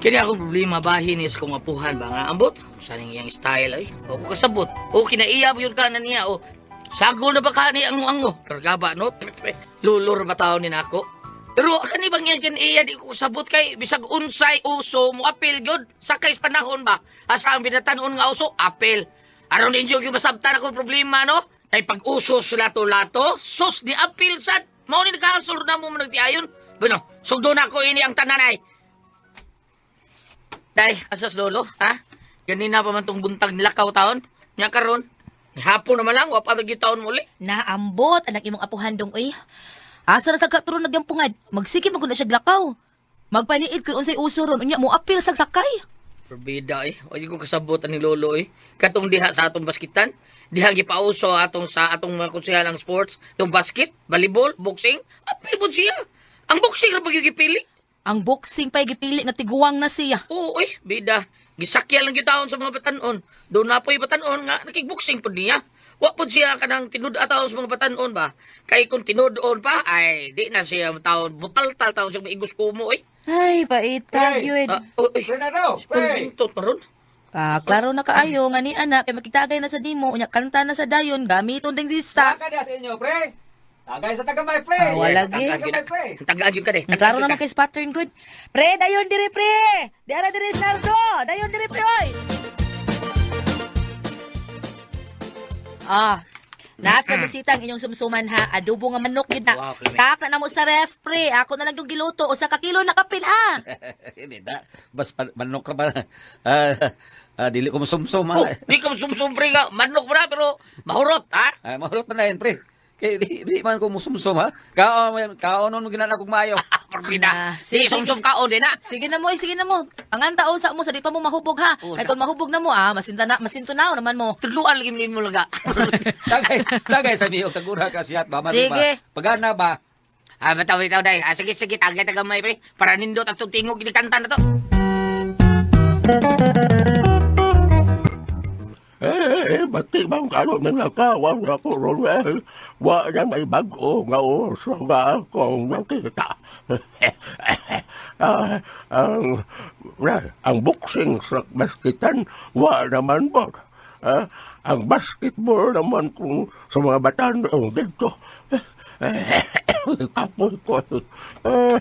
Kini akong problema bahin is kung apuhan ba nga ambot. Sa ning iyang style ay. O ko kasabot. O kinaiya yun ka na niya o. Sagol na ba ka ni ang ango? Pero gaba no. Lulur ba taon ni nako? Pero kani bang iyang kinaiya di ko kasabot kay bisag unsay uso mo apil gyud sakay sa panahon ba. Asa ang binatan-on nga uso apil. Aron ninyo gyud masabtan akong problema no. Kay pag uso sa lato-lato, sus ni apil sad. Mao ni nagkahasol na mo nagtiayon. Bueno, sugdo na ko ini ang tananay. Day, asas lolo, ha? Ganina pa man tong buntag nilakaw taon. Nya karon. Hapon naman lang, wa pa lagi taon muli. Naambot anak imong apuhan dong oy. Asa na sa katron nagyampungad? Magsige man gud na siya glakaw. Magpaniid kun unsay uso ron unya mo apil sa sakay. Perbida eh. O ko kasabot ani lolo eh. Katong diha sa atong baskitan, diha gipauso atong sa atong mga konsehal ang sports, tong basket, volleyball, boxing, apil pud siya. Ang boxing ra ba gyud gipili? Ang boxing pa'y gipili nga tiguang na siya. Oo, uy, bida. Gisakya lang gitawon sa mga batanon. Doon na po'y batanon nga, nakikboxing po niya. Wa po siya kanang tinud taon sa mga batanon ba? Kay kung tinud-on pa, ay, di na siya taon. Butal-tal taon siya maigos kumo, eh. Ay, paitag yun. Ah, uy, Fernando, pre! Pulbintot pa ron. Ah, klaro na kaayo nga ni anak kay makitagay na sa dimo unya kanta na sa dayon gamiton ding sista. Saka niya sa inyo, pre! Tagay sa tagamay, pre! Ah, wala, gi. Tagamay, pre! Tagaan yun ka, de. Klaro naman kay pattern good. Pre, dayon dire pre. Diara dire Snardo. Dayon dire pre oy. Ah, Naas na bisita ang inyong sumsuman ha. Adobo nga manok yun na. Wow, klami. Stock na namo sa ref, pre. Ako na lang yung giluto. Usa ka kilo na kapin ha. Hindi na. Bas manok ka ba? Ah, ah, dili ko masumsum. Oh, Ah, di ka sumsumpre ka. Manok mo na, pero mahurot, ha? ah, mahurot man na yan, pre. Kay di man ko musumsum ha. Kaon kaon mo ginana kog maayo. Ah, Perbida. Ah, Di, sige. sumsum kaon din, ha? Sige na mo, eh, sige na mo. Ang anta usa mo sa di pa mo mahubog ha. Oo, Kay kung mahubog na mo ah, masinta na, masinto na naman mo. Tudluan lagi mo laga. Tagay tagay sa miyo kagura ka siyat ba man Sige. ba. Pagana ba? Ah, bitaw, bitaw, day. Ah, sige, sige, tagay, tagamay, pre. Para nindot at tingog, ginikanta na to. Eh, bati bang karo mga kawaw na ko ron eh. Wa na may bago nga uso nga akong nakita. Ah, ang, na, ang boxing sa baskitan, wa naman po. Ah, ang basketball naman kung sa mga batan ang dito. Eh, kapoy ko. Eh,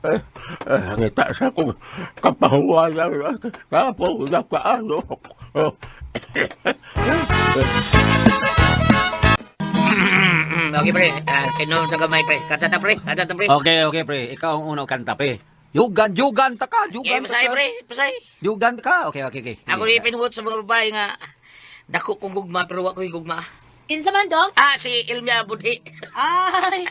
eh, eh, ngita sa kong kapahuwayan. Kapoy na kaano. Okay, pre. Ah, kinom sa gamay, pre. Kanta ta, pre. Kanta ta, pre. Okay, okay, pre. Ikaw ang unang kanta, pre. Yugan, yugan ta ka, Okay, yugan ta pasay, ka. pre. Pasay. Yugan ka. Okay. Ako rin pinugot sa mga babae nga dako kong gugma pero wa ko'y gugma. Kinsa man dong? Ah, si Ilmia Budhi. Ay,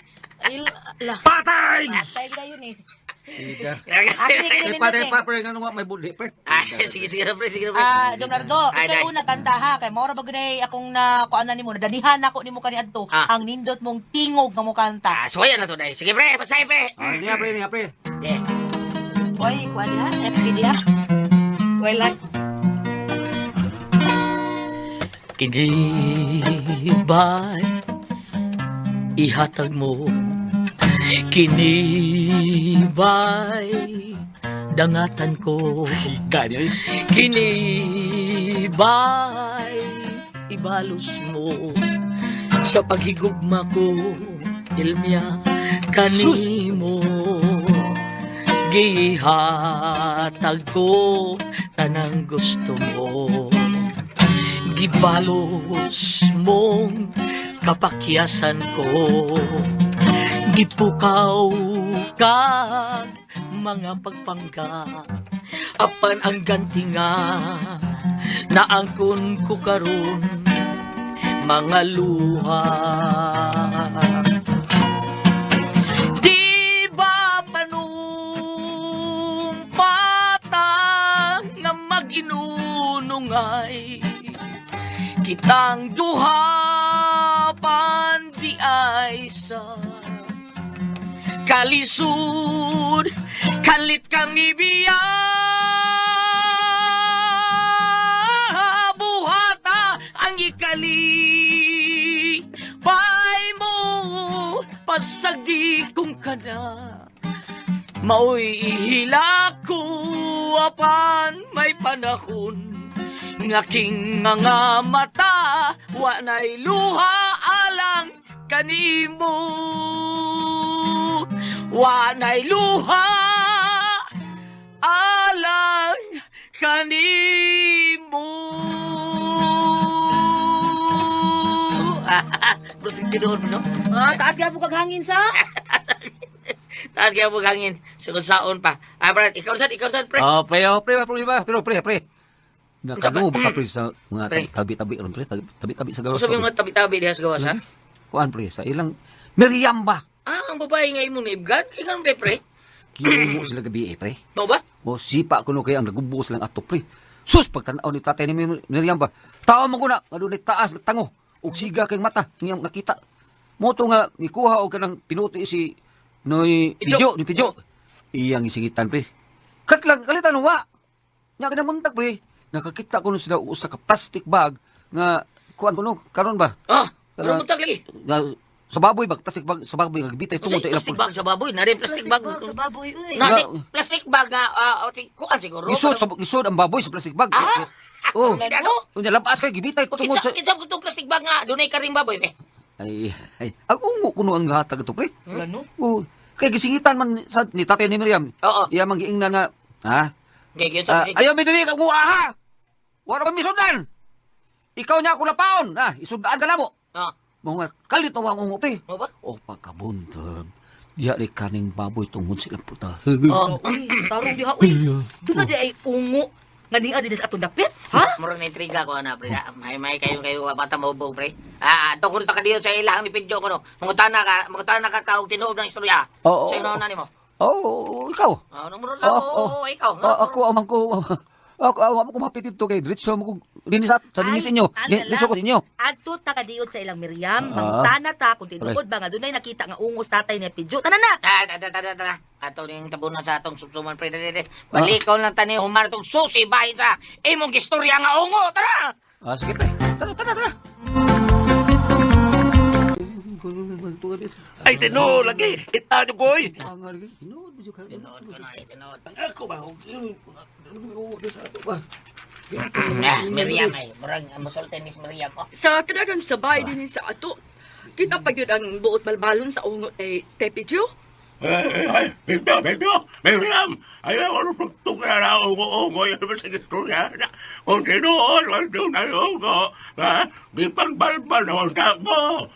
il la. Patay! Patay dayon eh. Ida. Actually, Pre, patay pa, pre. Ngano nga may budhi, pre. Ah, sige, sige na, pre. Sige na, pre. Ah, Donardo, Ay, ikaw day. una kanta ha kay mora ba gud akong na kuan na nimo nadanihan nako nimo kani adto Ah. ang nindot mong tingog nga mo kanta. Ah, suwayan na to, day. Sige, pre. Pasay, pre. Ah, niya, pre, niya, pre. Yeah. Oy, kuan diha, FB diha. Wala. Kini ba'y ihatag mo? Kini ba'y dangatan ko? Ika niya, eh. Kini ba'y ibalos mo sa paghigugma ko, Ilmia, kanimo gihatag ko tanang gusto mo, gibalos mong kapakyasan ko, gipukaw kag mga pagpangga, apan ang ganti nga naangkon ko karon mga luha. Di ba panumpata nga mag-inunungay kitang duha pandi ay sa kalisod kalit kang ibiya buhata ang ikali pay mo pasagdi kong kana mao'y ihila ko. Apan may panahon ngaking nga mata wanay luha alang kanimo, wanay luha alang kanimo. Prosig tinuod mo, no? Ah, taas gyud mo kag hangin sa. Taas kaya mo hangin. Sugod saon pa. Ah, Brad, ikaw sad, pre. Oh, pre, oh, pre, pre, pre, pero pre, pre. Nakano ba ka pre sa mga Pre. tabi-tabi ron pre, tabi-tabi sa gawas. Usa ba yung mga tabi-tabi diha sa gawas, ha? Kuan pre, sa ilang meriamba. Ah, ang babae nga imong naibgan? Kaya ganun ba, pre? Kinumo sila gabi eh, pre. Mao ba? O sipa kuno kay ang nagubo silang ato pre. Sus pagtan-aw ni tatay ni Miriam ba. Tao mo ko na adunay taas nga tango ug siga kay mata ngiyang nakita. Mo to nga nikuha og kanang pinuti si Noy Pijo. Pijo, ni Pijo. Iyang isingitan pre. Katlang kalitan wa. Nya kanang buntag pre. Nakakita ko sila og usa ka plastic bag nga kuan kuno karon ba? Ah, Kana- ano mo lagi? Nga, sa baboy ba plastic bag sa baboy nga gibitay tungod sa ilang Plastic bag sa baboy. Nari plastic bag. Sa baboy uy. Nari plastic bag nga kuan siguro. Isod sa isod ang baboy sa plastic bag. Ah! Oh. Ano? Unya labas kay gibitay tungod sa Kinsa ko itong plastic bag nga dunay karing baboy be. Ay, ay, ang ungo kuno ang lahat ito, pre. Ano? Oo. Kay gisingitan man sa, ni tatay ni Miriam. Oo. Iya mang giingnan nga, ha? Okay, Ah, ayaw mi dili ka nguha, ha? Wala pa misudan. Ikaw niya ako lapaon, ha? Isudaan ka na mo. Ah, Mo nga kalit ang ungo, pre. mo ba? O pagkabuntag, diya ni kaning baboy tungod silang puta. Oh, Uy, tarong diha uy. Doon na di ay ungo nga niya din sa atong dapit, ha? Murag na intriga ko ana pre. May may kayo kayo bata mahubog pre. Ah, tukol ta kadiyo sa ilang ni Pidyo ko no. Mangutana ka taog tinuod ng istorya. Oo. Sa ino na nimo. Oo, ikaw. Ah, no murag lang. Oo, ikaw. Oh, ako amang ko. Ako amang ko mapit dito kay diretso mo ko dinis sa dinis inyo. Diretso ko sa inyo. Adto ta kadiyot sa ilang Miriam, Ah. mangutana ta kung tinuod ba nga dunay nakita nga ungos tatay ni Pidyo. Tanan na. Ah, tara, tara, tara. Ato ning tabunan sa atong sumsuman pre. Dali, dali. Balikaw lang tani humar tong susi bahin sa imong istorya nga ungo. Tara. Ah, sige pre. Tara, tara, tara. Ay, tinuod lagi. Kita nyo, koy. Tinuod ko na, eh, tinuod. Ako ba? Ah, Miriam ay, murag musulti ni Miriam. Oh. Sa kadagan sabay din sa ato. Kita pa gyud ang buot balbalon sa ungo kay Tepidyo. Ay, ay, Pedro, Pedro, Miriam, ayaw ko nung pagtungkol na ungo-ungo, yan naman sa istorya. Kung tinuod, wala na ungo, ha? Di pang balbal na unta mo.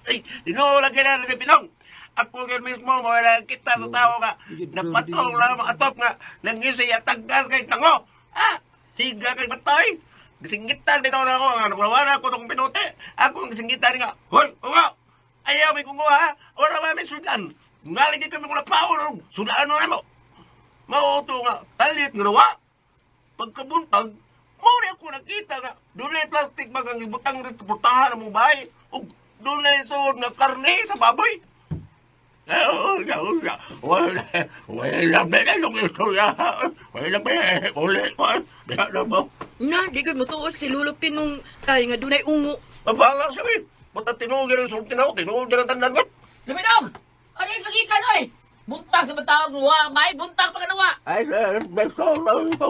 Ay, tinuod lagi na rin Pinong. Ako yun mismo, wala kita sa tao nga, nagpatong lang ang atop nga, nangisi at tagdas kay tango. Ah, siga kay batay. Gisingitan bitaw na ako, nga nagwawara ko tong pinuti. Ako ang gisingitan nga, hoy, ungo! Ayaw may kungo ha, ora ba may sudan. Ngaligid kami kung lapaw, sudaan na mo. Mauto nga, talit nga nawa. Pagkabuntag, mao ni ako nakita nga, dunay plastic bag ang ibutang rin sa putahan ng mong bahay, ug dunay suod nga karne sa baboy. Eh, wala, wala, wala, wala, wala, yung istorya. Wala, wala, wala, wala, mo. Na, di gyud motuo si Lolo Pinong kay nga dunay ungo. Mabalang siya, eh. Basta tinuog yan ang sulti na ako, tinuog yan ang tanan ko. Luminog! Ano yung kagikan, oy? Buntag sa batawag wa, may buntag pa kanawa. Ay, may solo ko,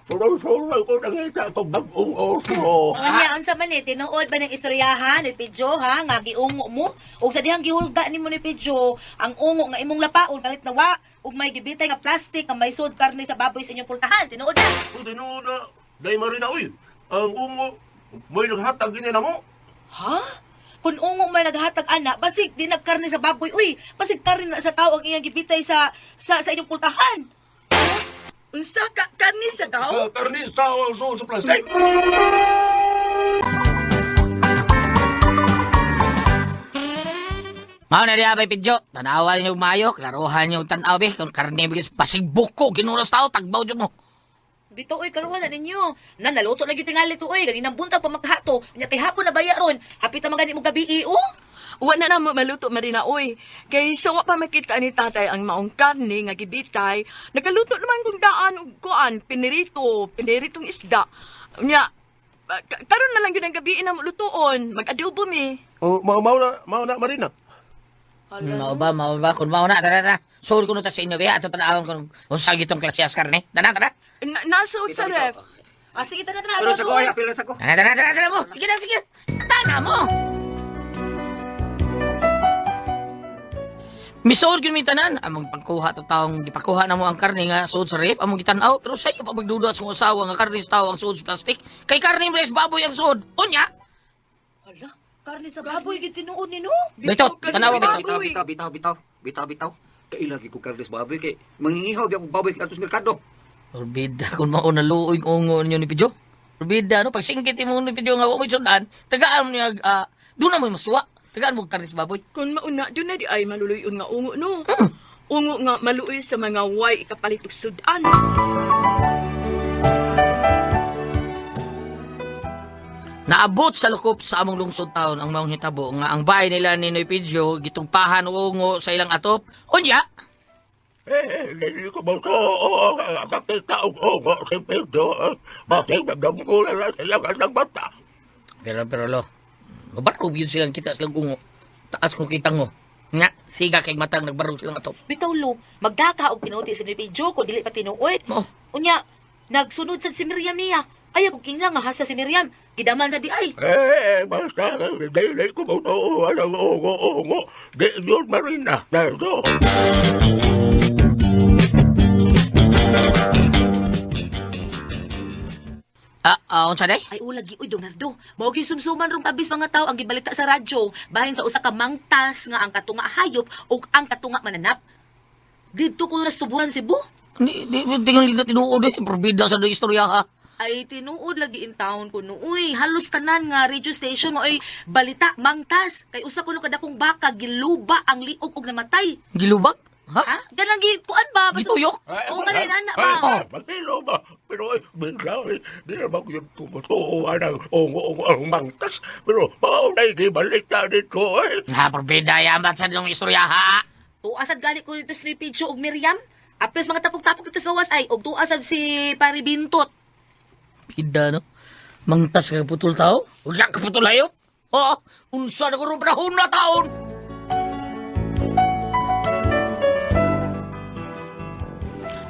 solo-solo ko nakita ko bagong oso. Unya unsa man ni tinuod ba ng istoryahan ni Pidyo ha nga giungo mo ug sa dihang gihulga nimo ni Pidyo ang ungo nga imong lapaon kalit na wa ug may gibitay nga plastic nga may sud karne sa baboy sa inyong pultahan tinuod na. Kung tinuod na, day marina, uy. Ang ungo, may naghatag gini na mo. Ha? Kung ungo man naghatag ana, basig di nagkarne sa baboy uy, basig karne na sa tao ang iyang gibitay sa inyong pultahan. Unsa ka kani sa tao? Karne sa tao ang suod sa plastic. Mao na diha bay Pidyo. Tanawan niyo maayo, klarohan niyo tan-aw be kung karne bigis pasig buko ginuras tao tagbaw jud mo. Bito oy karuan na ninyo. Na naluto na gyud tingali to oy, ganinang buntag pa makahato. Unya kay hapon na baya ron. Hapit na magani mo gabi oh. Wa na namo maluto Marina oy. Kay sa wa pa makita ni tatay ang maong karne nga gibitay, nagaluto naman kung daan og kuan, pinirito, piniritong isda. Nya karon na lang gyud ang gabi na lutuon, mag-adobo mi. Oh, mao na, Marina. Mao ba kun mao na tara tara. Sul kuno ta sa inyo be ato tan-awon kun unsa gitong klasehas karne. Tana tara. Nasuot sa ref. Ah, sige, tana, tana. Pero sa ko ay apil na sa ko. Tana, tana, tana, tana mo. Sige na, sige. Tana mo. Misood gyud mi tanan among pagkuha to taong gipakuha na mo ang karne nga suod sa ref among gitan-aw pero sa iyo pa magduda sa imong asawa nga karne sa tawo ang suod sa plastic kay karne mo sa baboy ang suod unya. Hala, karne sa baboy, gid tinuod ni no? Bito, karne tanawa sa bito. Bitaw baboy. bitaw bitaw bitaw bitaw bitaw. Kaila gyud ko karnes baboy kay mangingihaw biya kog baboy kadto sa merkado. Orbida kung mao na luoy ungo ninyo ni Pidyo. Orbida no pag singkit imo ni Pidyo nga wa mo'y sudan tagaan mo niya doon na mo'y masuwa tagaan mo og karne sa baboy. Kung mauna, doon na di ay maluluyon nga ungo, no? Ungo nga maluoy sa mga way ikapalit og sudan. Naabot sa lukop sa among lungsod taon ang maong hitabo nga ang bahay nila ni Noy Pidyo gitugpahan og ungo sa ilang atop. Unya, Eh, hindi ko mo to. Oo, kakita og ungo si Pedro. Bakit nagdamgo na lang sila ng bata? Pero pero lo, mabarog yun silang kita silang ungo. Taas kong kitang mo. Nga, siga kay matang nagbarog silang atop. Bitaw lo, magdaka og tinuti si Noy Pedro ko dili pa tinuod. Mo, Unya, nagsunod sad si Miriam niya. Ay, ako kingla nga hasa si Miriam. Gidaman na di ay. Eh, basta, dili ko mo to. Ang ungo-ungo. Di yun marina. Nardo. Unsa day? Ay, ulagi, uy, Donardo. Mao gyud sumsuman rong tabis mga tao ang gibalita sa radyo. Bahin sa usa ka mangtas nga ang katunga hayop ug ang katunga mananap. Didto ko na sa tuburan Cebu. Di, di, di, tingali na tinuod eh. Probida sa istorya ha. Ay, tinuod lagi in town ko nooy. Halos tanan nga radio station mo ay balita mangtas. Kay usa kuno kadakong baka giluba ang liog og namatay. Gilubag? Ha? Ha? Ganang gi kuan ba? Basta- Gituyok? Oo, nga na ba? Ay, Magtilo ba? Pero eh, bigla eh, di naman yun tumutuwa ng ungo-ungo ang mangtas. Pero maunay di balita dito eh. Ha, probida yamat sa niyong istorya ha. Tuasad gani ko dito si Picho ug Miriam. Apes mga tapok-tapok dito sa was ay og tuasad si Pare Bintot. Pida no? Mangtas ka putol tao? Huwag ka kaputol hayop? Oo, unsa na ko rin panahon na taon?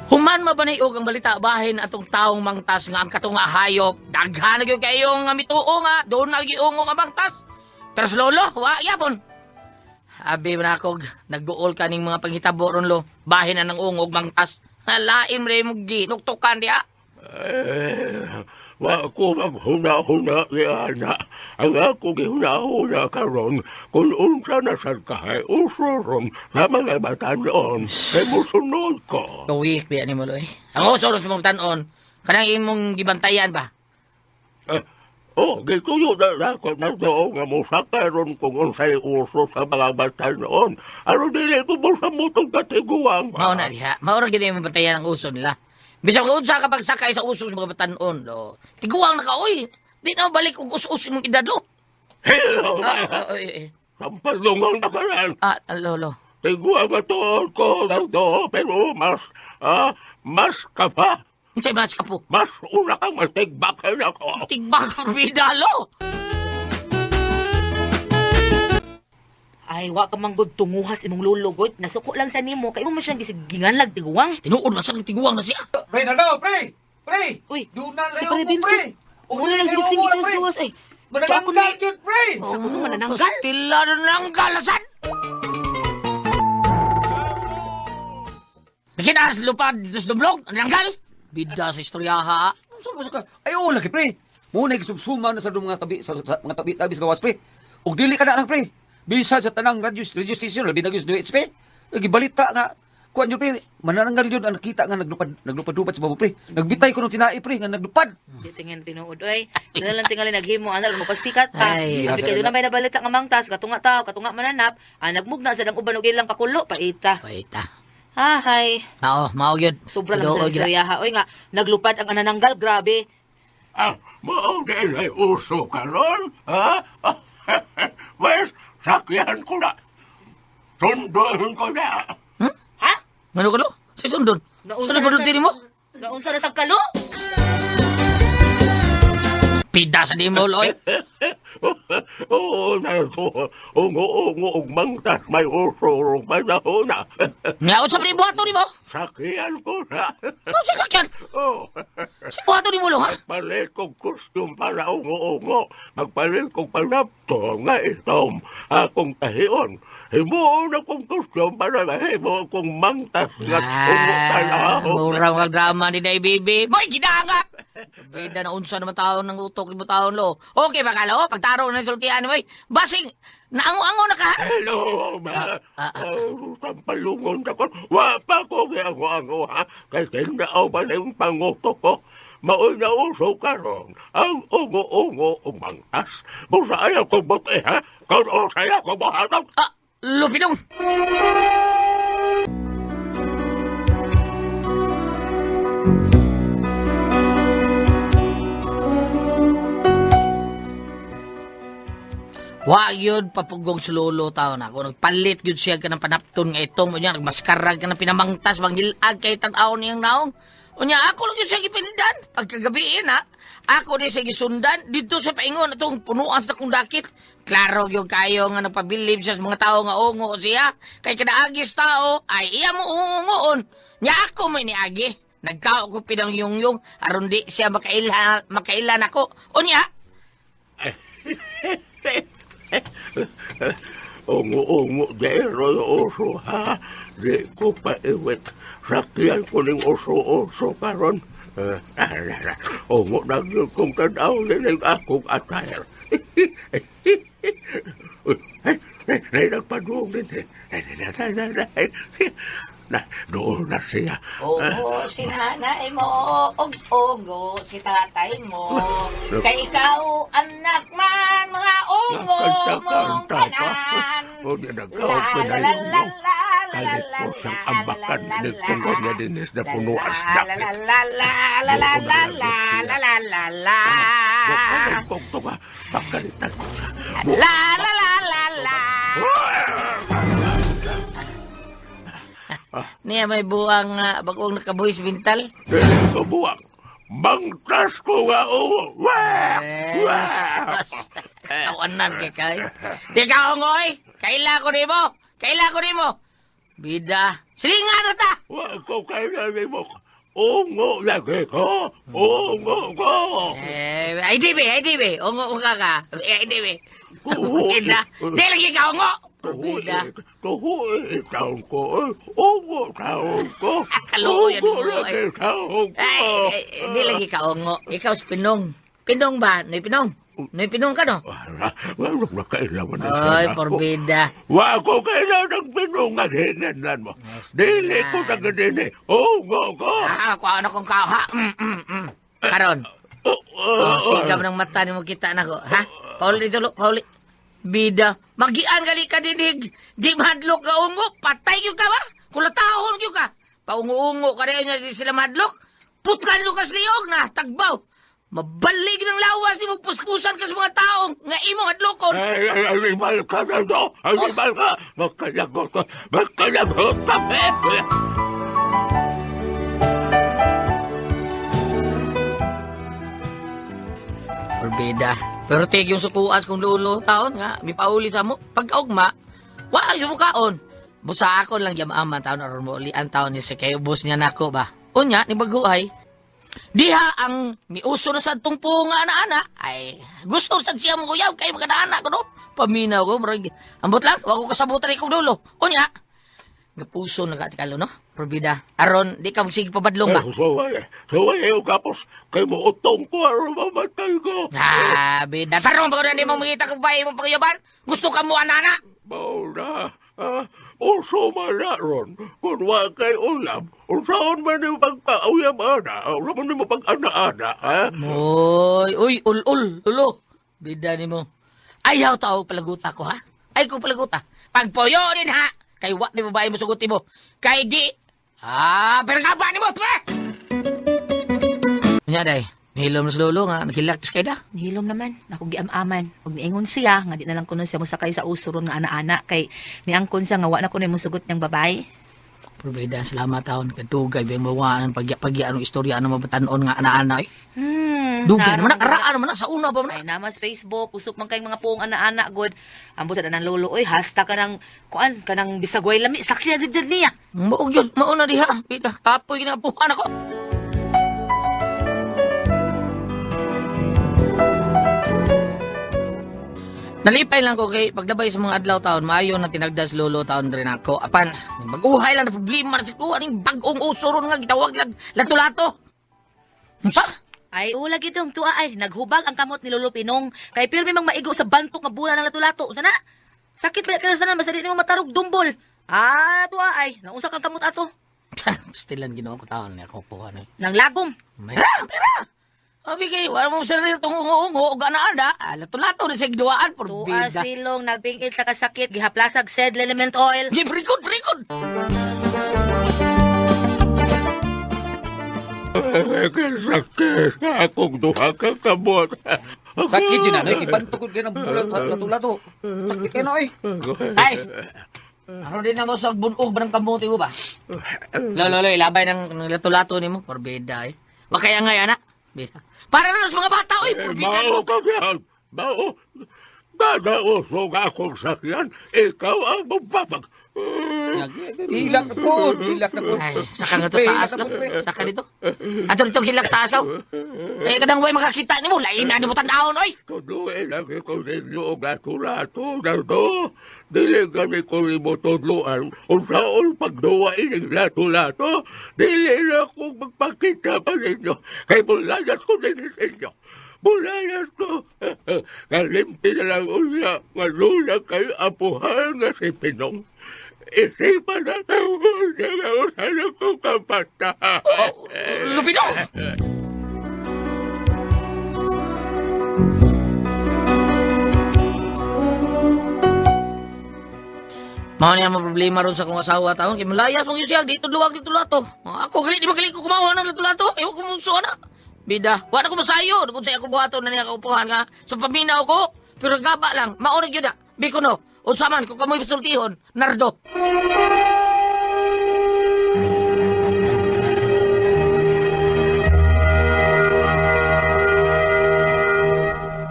Human mabanayog ang balita bahin atong taong mangtas nga ang katunga hayop. Daghan na gyud kayo nga mituo nga doon na gyud nga mangtas. Pero sa lolo, wa yapon. Abi man ako, nagduol ka ning mga panghitabo ron lo. Bahin na ng ungog mangtas. Nga lain mo gi, nuktukan diha. Eh, wa ko maghuna-huna ni ana. Ang ako gihuna-huna karon kung unsa na sad kahay uso ron sa mga batanon kay musunod ko. Kawik biya ni mo loy. Ang uso ron sa mga tanon, kanang imong gibantayan ba? Eh, oh, gituyo na ako na doon nga musaka ron kung unsay uso sa mga batanon. Aron dili ko mosamot og katiguang. Mao na diha. Mao ra gid imong bantayan ang uso nila. Bisan kung unsa ka pagsakay sa uso sa mga batanon, lo. Tiguang na ka oy. Di na balik og us-us imong edad lo. Hello! Ah, ah, eh, eh. Sampalungan na karan. Ah, lolo. Tiguang na tuod ko na do, pero mas, mas ka pa. Unsay mas ka po? Mas una kang matigbakan ako. Tigbak bida lo. Ay, wa ka manggod tunguhas imong lulugod. Nasuko lang sa nimo kay imo man siyang gisigingan tiguang. Tinuod man sa tiguang na siya. Pre, Nardo, pre! Pre! Uy, Doon na si rin Pare ako, Bintot. pre! Muna lang sigit-sigit sa gawas ay. Tuwa ko Manananggal ni- yun, pre! Sa kuno manananggal. Pastila na nanggal sad. Bikinas lupad dito sa dumlog, nanggal. Bida sa istorya ha. Unsa man sa ka? Ay oo lagi pre. Mo na gisumsuma na sa mga tabi sa mga tabi-tabi sa gawas pre. Ug dili ka na lang pre. Bisan sa tanang radio radio station labi na gyud sa DHP. Gibalita nga kuan yun pre, manananggal yun ang nakita nga naglupad naglupad-lupad sa babo pre. Nagbitay ko nung tinai pre nga naglupad. Di tingin tinuod oy. Dala lang tingali naghimo ana mo pagsikat ka. Ay. Abi kay doon na may nabalita nga mangtas katunga tao katunga mananap, ah, nagmugna sa dang uban og ilang pakulo paita. Paita. Ahay, Mao, mao gyud. sobra lang sa Tinuod gyud. istoryaha oy nga naglupad ang anananggal grabe. Ah, mao din ay uso karon, ha? Wes, sakyan ko na. Sunduin ko na. Ha? Ngano ka lo? Si sundon. Naunsa Sa na na mo? Naunsa na sa kalo? Pida sa di mo, loy. Oo, na to. Ungo-ungo og mangtas may uso rong panahon na. Nga, unsa man buhaton nimo? Sakyan ko na. Unsa sakyan? Oh. Sa buhaton nimo lo, ha? Magpalit kong costume para ungo-ungo. Magpalit kong panapto nga itom. Akong tahion. Himuon akong costume para mahimo akong mangtas nga ungo Ah, tanaw. mura mga drama ni Day Bibi. Moy, ginanga! Bida na unsa naman taon ng utok ni mo taon lo. Okay ba kalo? Pagtaro na sultian mo, basing, naango-ango na ka. Hello, ma. Ah, ah. Oh, sampalungon ako. Wa pa ko giango-ango, ha? Kay tindaw pa na yung pangutok ko. Maoy na uso karon ang ungo-ungo ug mangtas. Busa ayaw kong buti, ha? Kung usaya ko buhaton. Ah, lupinong! Wa yun papugong sa lolo tao na. Kung nagpalit yun siya ka ng panapton nga itong, unya, nagmaskarag ka ng pinamangtas, manghilag kay tanaw niyang naong. Unya, ako lang yun siya gipindan. Pagkagabiin ha, ako ni siya gisundan. Dito sa paingon atong punuan sa akong dakit. Klaro yun kayo nga nagpabilib siya sa mga tao nga ungo siya. Kay kanaagis tao, ay iya mo uungoon. Nya ako may niagi. Nagkao ko pinang yung aron di siya makaila, makailan ako. Unya, Ungo-ungo dero uso, ha? Di ko pa iwit. Sakyan ko ning uso-uso karon. Eh, ungo na yun kong tanaw nining akong attire. Uy, ay, ay, ay, nagpadung din eh. Ay, ay, ay, ay, ay, ay. Na, doon na siya. Ogo si nanay mo, og ogo si tatay mo. Kay ikaw anak man, mga ungo mong Nakanta-kanta pa. tanan. O, di nagkaon ko na yung no. Kalit ko siyang ambakan. Nagtungkol niya din is na punuan sa La dakit. la la la la la la la la la la la. Pagkalitan ko siya. La la la la la. Niya may buwang bagong nakabuhis bintal. Dili ko buwang. Mangtas ko nga uwo. Wah! Yes. Tawanan kay kay. Di ka ongoy. Kaila ko nimo. Kaila ko nimo. Bida. Silingan na ta. Wa ko kailan nimo. Ungo lagi ko. Ungo ko. Eh, ay di be, ay di be. Ungo ka ka. Eh, ay di be. Oo. Bida. Di lagi ka ungo. Bida. Tuhuin taon ko. Ungo taon ko. Kaluoy, Ungo ano, lagi taon ko. Ay, ay, di lagi ka ungo. Ikaw si Pinong. Pinong ba? Noy Pinong. Noy Pinong ka no? Wala, wala na kailangan na sana Ay, ako. porbida. Wa ko kailangan ng pinungan hinan mo. Yes, Dili ko man. tagadini. Ungo ko. Ah, ako ano kong kao ha. Karon. Oh, Oh, sigam ng mata ni mo kita nako, ha? Pauli dito, pauli. Bida, magian gali ka dinig. Di madlok ka ungo, patay gyud ka ba? Kulatahon gyud ka. Paungo-ungo ka rin niya di sila madlok. Putlan mo ka sa liog na, tagbaw. Mabalig ng lawas ni mo puspusan ka sa mga taong nga imong adlokon. Ay, ay, animal ka na do. Animal ka. Magkalagot ka. Magkalagot ka, Pepe. Orbida. Pero tig yung sukuas kung lulo taon nga, mi pauli sa mo. Pagkaugma, wa ay kaon. Busa ako lang yamaman taon aron mo uli ang taon ni si kay ubos niya nako ba. Unya ni baguhay. Diha ang miuso na sa tungpo nga ana-ana ay gusto sad siya mo kuyaw kay mga anak ko no. Paminaw ko murag ambot lang wa ko kasabutan ikong dulo. Unya gapuso na ka tikalo no. Probida. Aron di ka magsige pabadlong ba. Eh, suway. Suway yung kapos. Kay mo utong ko. Aron mamatay ko. Ah, bida. Tarong ba ko na di mo makita kung bahay mo pagyaban? Gusto ka mo, anana? Mao na. Ah, uso man na ron. Kung wa kay ulam, usaon man yung pagpauyam ana. Usaon man yung pag-ana-ana. Ha? Oy, uy, ul, ul, ulo. Bida ni mo. Ayaw tao palaguta ko, ha? Ay ko palaguta. Pagpuyo din, ha? Kay wa ni babae mo suguti mo. Kay di. Ah, pero nga ba ni mo, tre? Nya, day. Nihilom na sa lolo nga. Naghilak kay da. Nihilom naman, ako giam-aman. Ug niingon siya nga di na lang kuno siya mosakay sa uso ron nga ana-ana kay niangkon siya nga wa na kuno musugot niyang babae. Probeda, salamat taon. Kadugay, ba yung mawaan, pagya-pagya, anong istorya, ano mabatanon nga, ana-ana eh. Dugay naman na, karaan naman na, sa una pa man na. Ay, namas Facebook, usok man kayong mga puong ana-ana, god. Ambot sa danang lolo, oy, hasta ka ng, kuan, ka ng bisagway lami, sakya dibdib niya. Maog yun, mauna diha. Bida, kapoy kinapuhan ako. Nalipay lang ko kay paglabay sa mga adlaw taon, maayo na tinagdas lolo taon rin ako. Apan, mag-uhay lang na problema na siguro, aning bagong uso ron nga, gitawag lang, lato-lato. Unsa? Ay, ula gidong tuwa ay, naghubag ang kamot ni Lolo Pinong. Kay pirmi mang maigo sa bantok nga bula ng lato-lato. Sana, sakit pa kaya sana, masali nimo matarog dumbol. Ah, tuwa ay, naunsa kang kamot ato. Stilan ginoo ko taon niya ako po ano. Nang lagom. Pera, pera. Abi kay wala mo sarili tong ungo-ungo og ana-ana, lato-lato na sa giduaan Tuwa porbida. silong, nagpingit sa kasakit, gihaplasag sed element oil. Gi brikod, brikod. Sakit sa akong duha ka kamot. Sakit yun ano, kay bantok ko ng bulan sa lato-lato. Sakit kayo na oy. Ay. Ano din ako sa bunog ba ng kamote mo ba? Lolo, lolo, ilabay ng lato-lato nimo, porbida eh. Wa kaya nga ana. Bida. Para na sa mga bata oy, porbida. Mao ka yan. Mao. Kada usog akong sakyan, ikaw ang magbabag. Hilak na po, hilak na po. Ay, saka nga to sa taas lang. Saka dito. Ato dito hilak sa taas ka. Eh kadang way makakita nimo, lain na nimo tan-awon oy. Tudluin lang ko ninyo og lato-lato nardo. Dili gani ko nimo tudluan. Unsaon pagduwa ining lato-lato, dili na ko magpakita pa ninyo. Kay bulayas ko din ninyo. Bulayas ko. Kalimpi na lang unya, nga kay apuhan nga si Pinong. Isipan na unya nga usan ko kapata. Oh, Lupino. Mao niya ang problema ron sa kong asawa taon. Kay malayas mong yun siya, dito luwag dito lato. Ako gali di magali ko kumawa ng lato-lato. Ewan ko mong na. Bida, wala ko masayo. Kung sa ako buhaton na niya kaupuhan nga. Sa paminaw ko, pero gaba lang. Maorig yun na. Biko no. Unsa man, kung kamoy pasultihon, Nardo.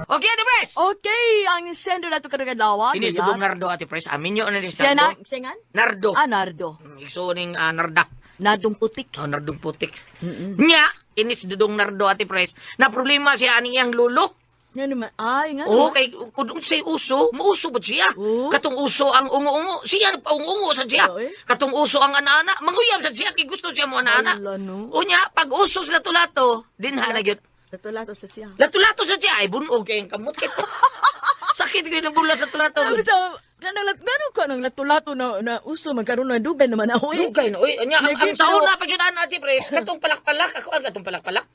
Okay, Ate Pres! Okay, ang sendo na to karong adlaw. Kinis tugong Nardo, Ate Pres. Amin yun na ni Siya na, Nardo. siya nga? Nardo. Ah, Nardo. Igsuning Narda. Nardong putik. Oh, Nardong putik. Nya, inis dudong Nardo, Ate Pres. Na problema siya ani iyang lulo. Nga naman, ay, nga Oo, naman. kay kung siya'y uso, mauso ba siya? Oo. Katong uso ang ungo-ungo, siya nagpaungo-ungo sa siya. Oo, eh. Katong uso ang ana-ana, manguyab sa siya, kay gusto siya mo ana-ana. Ala, no. Unya, pag uso sa lato-lato, dinha na gyud. Lato-lato sa siya. Lato-lato sa siya, ay bunog kay ang kamot kay. Sakit kayo ng bulas lato-lato. Ano bitaw, kanang lat meron ka ng lato-lato na, na uso magkaroon na dugay naman ako eh. Dugay na, oy, unya, ang Lagi, sa pero- una pag yun ana, Ate Pres, katong palak-palak, ako ang katong palak-palak.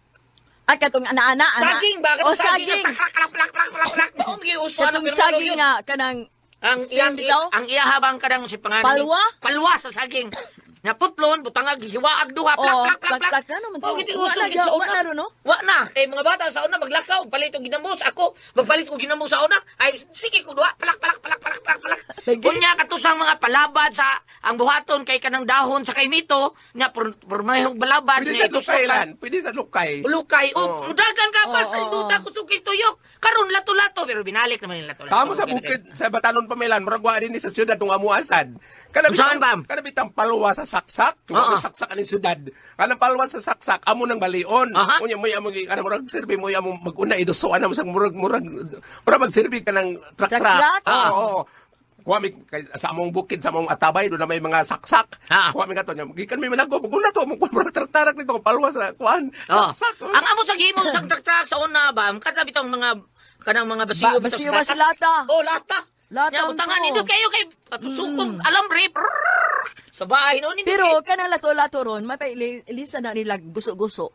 Ay, katong ana-ana, ana. Saging ba? O, Katong saging. saging. Palak, palak, palak, palak, palak. Maong uso, ano, Katong pero saging yun. nga, kanang Ang steam iyang bitaw? ang iyahabang kadang si pangalan. Palwa? Palwa sa saging. Naputlon, butangag hiwaag duha, plak Oo, plak plak plak. plak, plak, ano man to? Oh, giti Wa uso na gid sa wa una. na ron, no? Wa na. Kay mga bata sa una maglakaw, palit og ginamos ako, magpalit og ginamos sa una. Ay sige ko duha, plak plak plak plak plak plak. Lagi. Unya katusang mga palabad sa ang buhaton kay kanang dahon sa kay mito, nya por, por may balabad Pwede nya sa itusok lukay ka. lan. Pwede sa lukay. Lukay, oh, Oo. mudagan ka basta Oo, oo, duta kusog tuyok. Karon lato-lato pero binalik naman yung lato-lato. Kamo sa bukid sa Batanon Pamelan, murag wa din ni sa syudad tung amuasan. Kana Unsaon, Bam? Kana bitang palwa sa saksak, Oo. uh saksak ani syudad. Kanang palwa sa saksak amo nang balion. Aha. Unya mo amo kana murag serbi mo amo maguna idusuan amo sa murag murag murag magserbi ka ng truck-truck. Truck-truck? Oo. oo. Kuha mi kay, sa among bukid sa among atabay doon na may mga saksak. Ah. Kuha mi kato nya. Gikan mi manago maguna to mo murag truck-truck nito palwa sa kuan Oh. saksak. Ang amo sa gimo sa traktra sa una ba, kada bitong mga kanang mga basiyo Ba- bitaw basiyo sa ba sa gatas. lata? Oh, lata. Lata Nya ang butangan to. nindot kayo kay patusukong alambre. Prrrr, sa bahay no nindot. Pero kanang lato-lato ron, may pailisa na nila guso-guso.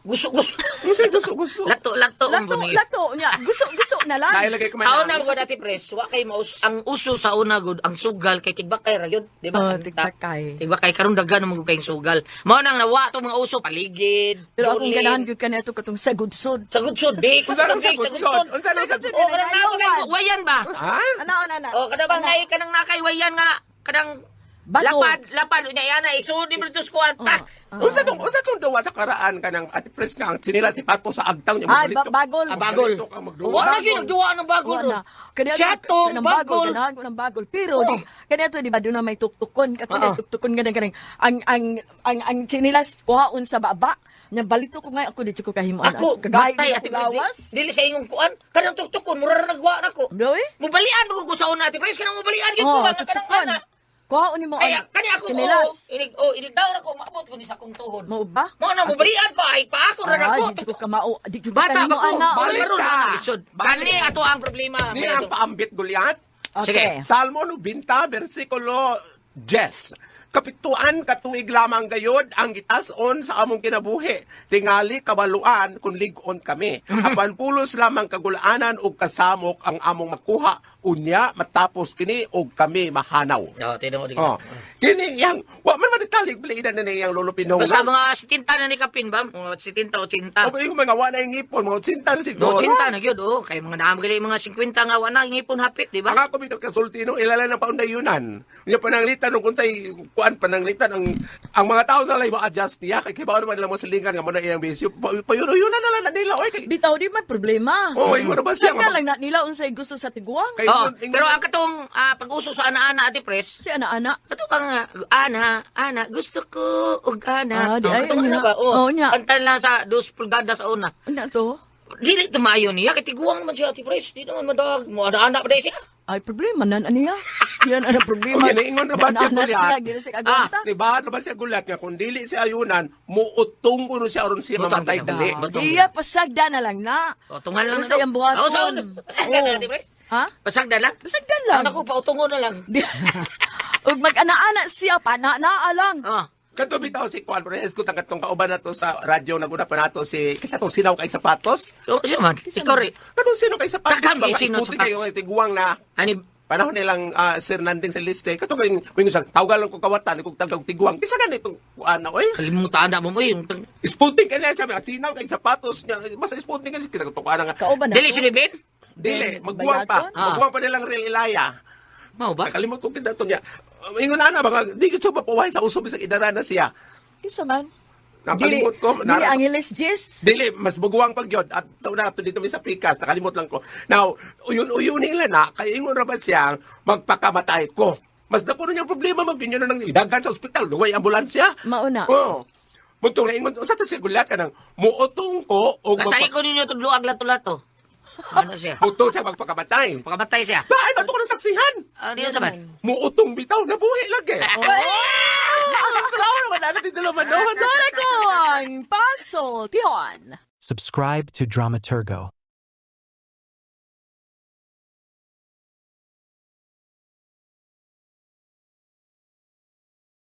gusto gusto. Gusto gusto gusto. Lato lato ang Lato, buni. lato niya. Guso-guso na lang. Dahil lagay ko Sa una gud ati pres, wa kay maus ang uso sa una gud ang sugal kay tigbakay ra yun, di ba? Oh, tigbakay. Tigbakay karon daghan man gud kayong sugal. Mao nang nawa tong mga uso paligid. Pero akong julin. ganahan gyud kaniadto katong sagudsod. Sagudsod, bik. Unsa nang sagudsod? Unsa nang sagudsod? Oh, kanang nawa kay wayan ba? Ha? Ana, ana, ana. Oh, kada bang nay kanang nakay wayan nga kanang Bato. Lapad, lapad unya yana isud ni Brutus kuan. Pa. Unsa tong duwa sa karaan kanang Ate Pres nga ang sinila si Pato sa agtang niya Ay, mabalito. bagol. Ah, bagol. Mabalito ka magduwa. Wa na gyud nagduwa ng bagol. Wala. Kaya Siya tong kanang bagol. bagol. Ganahan ko ng bagol. Pero, Oo. di, kaya to, di ba, doon na may tuktukon. Kako na Oo. tuktukon ganang ganang. Ang sinilas, kuhaon sa baba. Nya balito ko nga ako, di ko kahimuan. Ako, Kagay batay, ko Ate Pres, lawas. dili sa ingong kuan. Kanang tuktukon, mura ra nagwa nako. Ano eh? Mubalian mo ko sa una, Ate Pres, kanang mubalian gyud ko Oh, ba nga kanang tuktukon. ana. Kuhaon nimo Kaya ang kani ako sinilas. oh, inig oh, inig daw ko maabot ko ni sa akong tuhod. Mao ba? Mo na mubalian ko ay pa ako ra Ah, nako. di ko kamao. Di ko Bata ba ko? kahimuan na. Balik Karon ta. na lisod. Balik. Kani ato ang problema. Ni ang paambit Goliat. Okay. Salmo 90, versikulo 10. Kapituan katuig lamang gayod ang gitason sa among kinabuhi. Tingali kabaluan kung lig-on kami. Apan pulos lamang kagulaanan ug kasamok ang among makuha. Unya matapos kini ug kami mahanaw. Oh, tinan mo di. Oh. Kini yang wa man manitalig bilidan na niyang lolo Pinong. Basta mga 70 na ni Kapin ba? Mga 70 80. O yung mga wa na yung ngipon, mga 80 na siguro. No, 80 na gyud oh. Kay mga naam gali mga 50 nga wa na ngipon hapit, di ba? Ang ako bitaw kasulti no, ilala ng paundayunan. Unya pananglitan kung say kuan pananglitan ang mga tao na lang ma-adjust niya kay kibaw naman nila mo silingan nga mo na iyang bisyo. Payuno-yunan na lang na nila oy kay. Bitaw di man problema. Oh, ingon na ba siya Saan nga lang na nila unsay gusto sa tiguang? Kay Oo, pero ang katong pag-uso sa ana-ana, Ate Pres, Si ana-ana. kato kang ana, ana, gusto ko og ana. Ah, di Oh, ay, katong unya. ana ba? Oh, Oh, unya. Kantan lang sa 2 pulgadas sa una. Ano to? Dili tumayo niya kay tiguang man siya, Ate Pres. Di naman madag mo ana-ana pa dai siya. Ay, problema nan aniya. Yan ang problema. Okay, naingon na ba siya, Ana-ana Goliath? siya, dili siya kagwanta. Di ba? Ano ba siya gulat nga kung dili siya ayunan, muutong kuno siya aron siya Butang mamatay bitaw. dali. Butang. Iya, pasagda na lang na. Oh, tungal lang Ano sa iyang buhaton? Oh, sa una. Oo. Ate Pres? Ha? Pasagda lang. Pasagda lang. Anak ko, pautungo na lang. Ug mag-ana-ana siya, pana-naa lang. Ah. Kadto bitaw si Kuan Perez ko katong kauban nato sa radyo naguna pa nato si kisa tong sinaw kay sapatos. So, siya man. Ikaw rin. Katong sino kay sapatos. Takam ba? kay sino Isputi sapatos. kayo kay tiguang na Ani, panahon nilang Sir Nanding Celeste katong kay wingon siya tawgal ko kawatan kog tagag tiguang kisa ganitong kuan na oy. kalimutan na mo mo yung. Isputi kay niya siya sinaw kay sapatos niya basta isputi kay kisa katong kuan nga Kauban na. Dili si Ben? Dili magbuwang pa. Bayaton? Ah. Magbuwang pa nilang real Ilaya. Mao ba? Nakalimot ko kita to niya. Ingon ana ba di gid siya mapawahi sa usob bisag idara na siya. Kinsa man? Nakalimot ko. Dili Angeles Jess. Dili, mas buguwang pag yun. At ito na, ito dito may sa pikas, nakalimot lang ko. Now, uyun-uyun nila na, kay ingon ra ba siya, magpakamatay ko. Mas dako na niyang problema, mag-inyo na nang idagan sa ospital, luway ambulansya. Mauna. Oo. Muntong na ingon, sa to siya gulat ka nang, muutong ko, o Basta ikaw ninyo tudluag lato-lato. Ano siya? Muutong siya magpakamatay. Pakamatay siya. Ba, ano to ko ng saksihan? Ano yun saman? Muutong bitaw, nabuhi lagi. Oh! Salamat naman, ano dito naman, no? Korakon, Paso, Tihon. Subscribe to Dramaturgo.